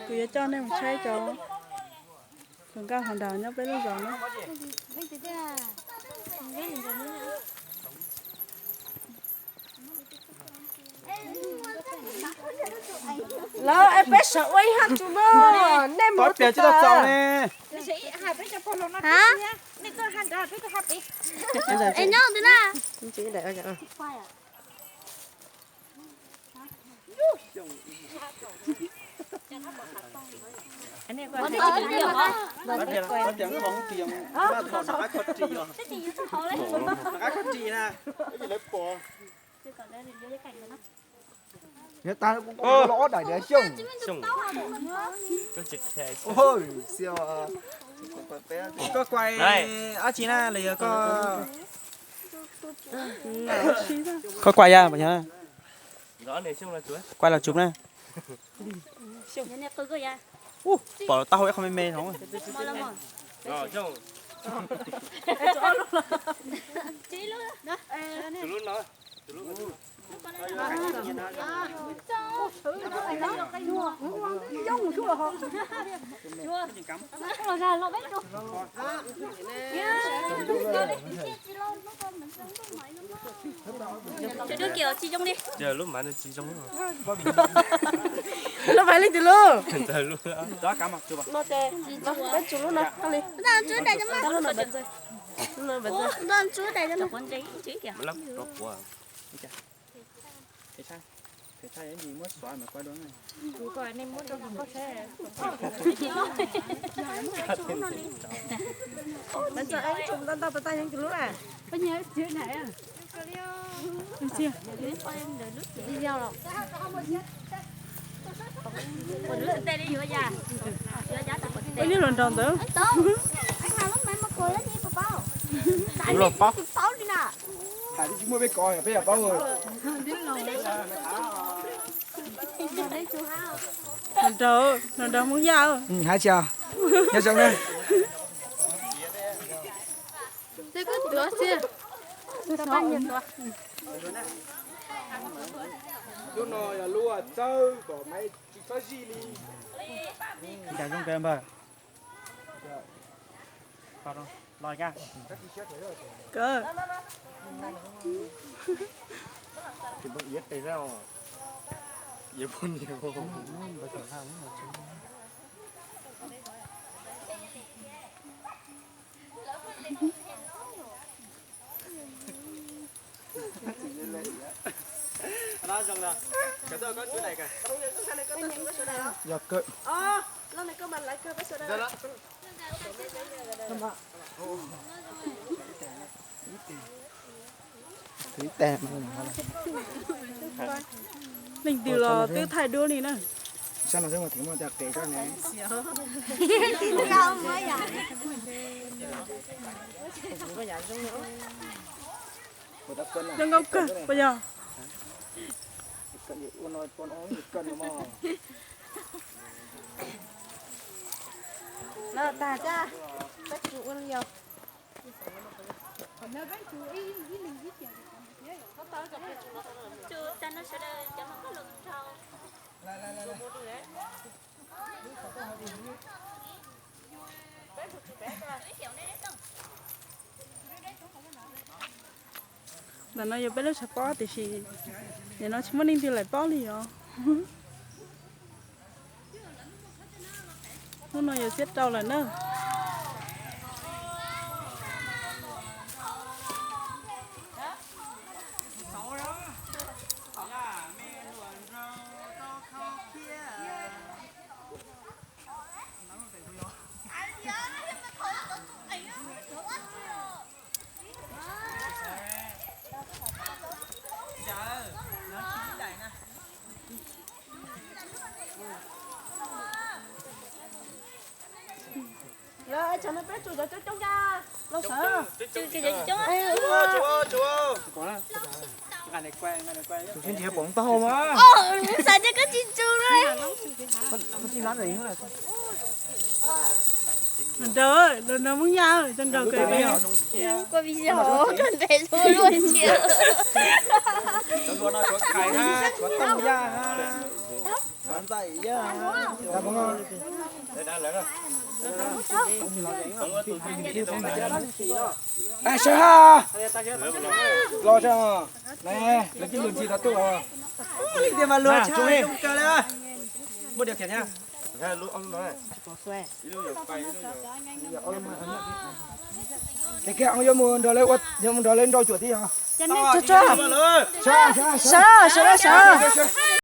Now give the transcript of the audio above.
Kuv yuav coj nej mus saib cov hluas nkauj hluas nraug nyob peb lub zos na. Lawv es peb sawv ua ib hab tsu no, nej mus pias tsis tau txaus ne. Es nyob ntawd na. Koj quay dab tsi na, los yog koj, koj quay ya, quay los tsuv na. Pom tau hauv ib qho me me no. Lub maiv li twg lub? No ces peb tsuv lub no li. Ua nyuj los nrog ntawd. Los pab. Hais tsis muaj peb kov peb yog paub. Los nrog, los nrog Hmoob Yaj. Hais tsis, nyob zoo na. Lub no yog lub txawb kom maiv tsis txhob zij li. Cas zoo kawg npawg. Los, Yog kawg. Leej twg los twb thaij duab li na. Zoo nkauj kawg puas yog? Lawv tag, peb tsuv ua li os. Ntawm no yog peb lub tshav pob tiam sis nim no tsis muaj leej twg lawm paub li os. Hnub no yog xiab rau lawm na. Lawv tsam no peb tsuv cov coob coob cas los sawv. Tsuv sib nrhiav pom taub hau mas. Xav tias koj tsis tsuv li. Koj tsis lab ntawm. Nraug, nraug Hmoob Yaj, nraug kawg. Sawv ha, los tso, lawv cij lug ntsis tau tuaj. Tias mas luag tshaj, muaj diam khiam thiab. Ces kiag yuav mus nrog lawv ua, yuav mus nrog lawv nrau cuam thiab yog. Sawv, sawv, sawv.